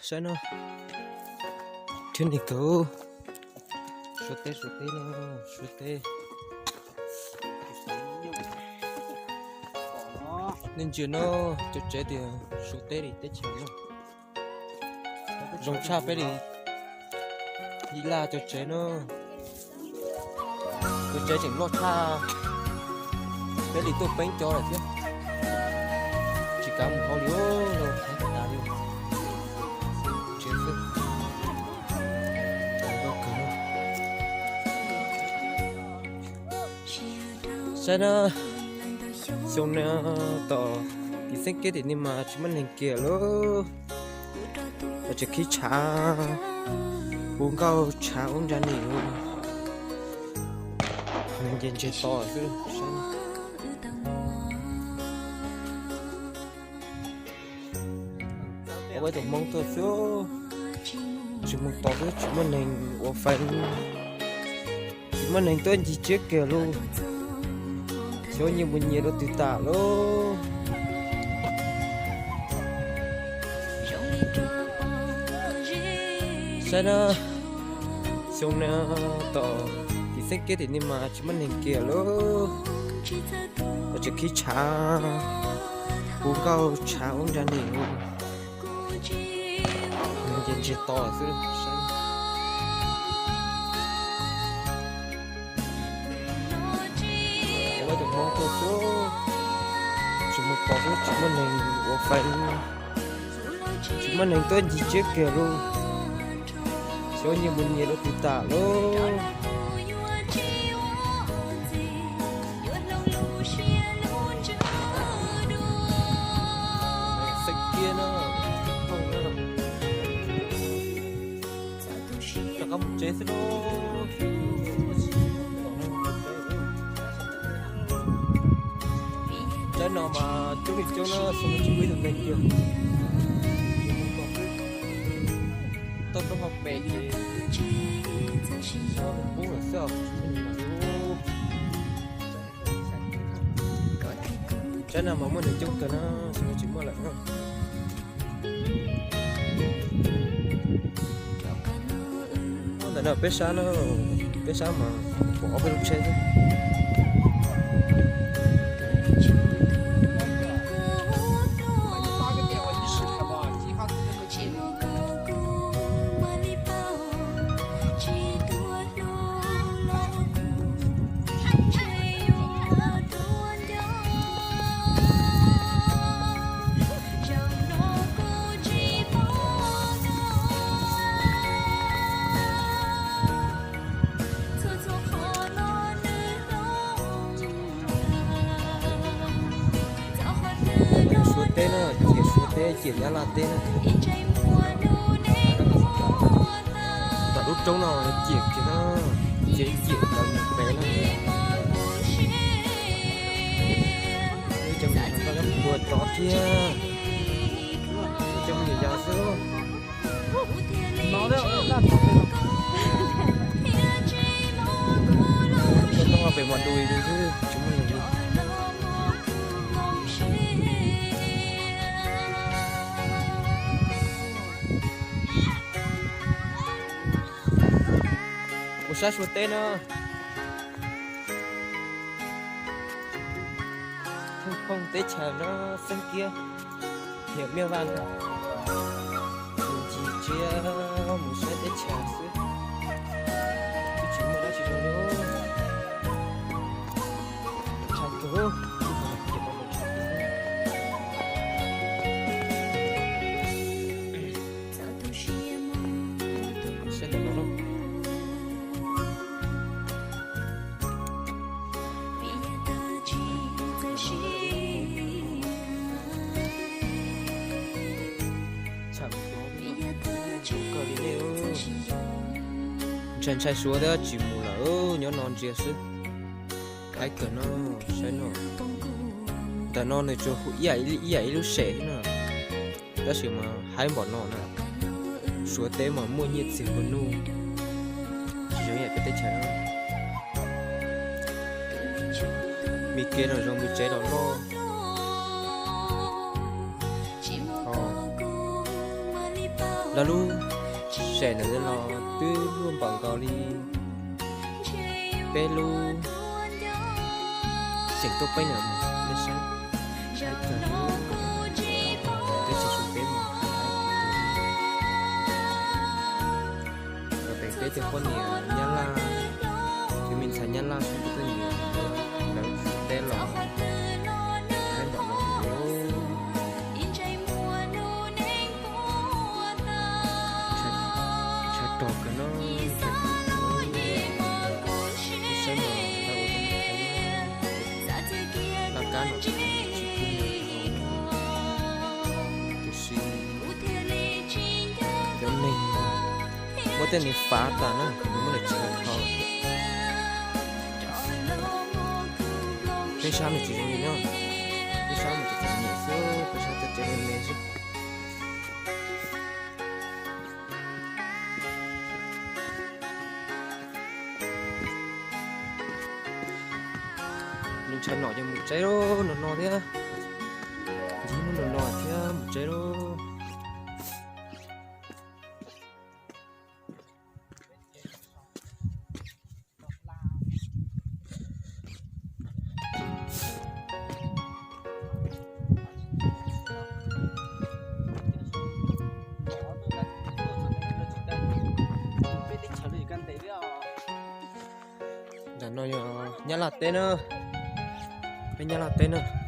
Saib no, thiab niag kawg, Suav teb, Suav teb no, Suav teb. Nej ntsia no, cov tsev tias Suav teb li teb chaws no zoo tshaj peb li. Yim laj cov tsev no, cov tsev tseem loj tshaj peb li tuaj peb cov lawm thiab. Tsis kav mus hauv li, los tas li. Tsev xwb. Saib na, xyoo no tom tim Xeeb Kiab tim no mas tsis muaj neeg kiag lauj. Tseem khib tshav, puv nkauj tshav ub nra nim, neeg ces ntseg to xwb. Ua ib tug Hmoob tuaj xwb, tsis mus tos xwb, tsis muaj neeg ua feem, tsis muaj neeg tuaj ncig tsiab kiag lauj. Xyov nyias mus nyias rau twg tas lauj. Saib na, xyoo no tom tim Xeeb Kiab tim no mas tsis muaj neeg kiag lauj. Tseem khib tshav, puv nkauj tshav ub nra nim, neeg ces ntseg to xwb. Ua ib tug Hmoob tuaj xwb, tsis mus tos xwb, tsis muaj neeg ua feem, tsis muaj neeg tuaj ncig tsiab kiag lauj. Xyov nyias mus nyias rau twg tas lauj. Xeeb Kiab no, rov qab mus tsev xwb lauj. Tsaib no mas coob li coob na, xyoo no tsis muaj ib tug neeg kiag. Toj roob hauv pes ces pub lawm xwb os. Tsaib no mas muaj neeg coob kawg na, xyoo no tsis muaj lawm na. Ntawm no peb sab na, peb sab mas pom ob peb lub tsheb xwb. Suav teb na, ciam Suav teb, ciam Nyab Laj teb na. Tom lub roob no ciam kiag na, ciam ciam ntawd mus pem na. Cov me nyuam yaus no puag tod thiab, cov me nyuam yaus xwb. Coj toob pem mas du li xwb, tsis muaj neeg li. Ua sab Suav teb na. Thooj phooj teb chaws no, Xeeb Kiab, Hiam Miaj Vaj no, mus ncig tsiab mus saib teb chaws xwb, twb tsis muaj dab tsi zoo li. Tshav kawg, saib ntawm no lauj. Ntshai ntshai Suav thiab tsis mus lawm, nyob no ntsia xwb. Haib kawg no, saib no. Ntawm no nws tsuas ib yam ib yam ib lub sem xwb na, tab sis mas haib npaum no na. Suav teb mas muaj nyiaj txiag hua nuj, tsis zoo yam peb teb chaws no. Me kev los zoo, me tsev los loj. Lub sem ntawm no los twb luaj npaum nkaus li peb lub xeem tuaj peb no, nej saib, peb tseem su peb mus. Peb cov poj niam Nyab Laj, cov me ntxhais Nyab Laj xwb, peb tuaj nyiam lawv teb los, peb nram no, tshav rog kawg no, saib no, laj kab no, tiam sis cov neeg muab tej niag fav tas na, muab lawv tsis tau. Peb sab nws tsis zoo li na, peb sab nws tseem tseem nyiam xwb, peb sab cov tsev me me xwb. Nws ntshai nom ces mus tsev lauj, no no thiab, ntxim hnub no no thiab mus tsev lauj. Ntawm no yog Nyab Laj teb na, peb Nyab Laj teb na.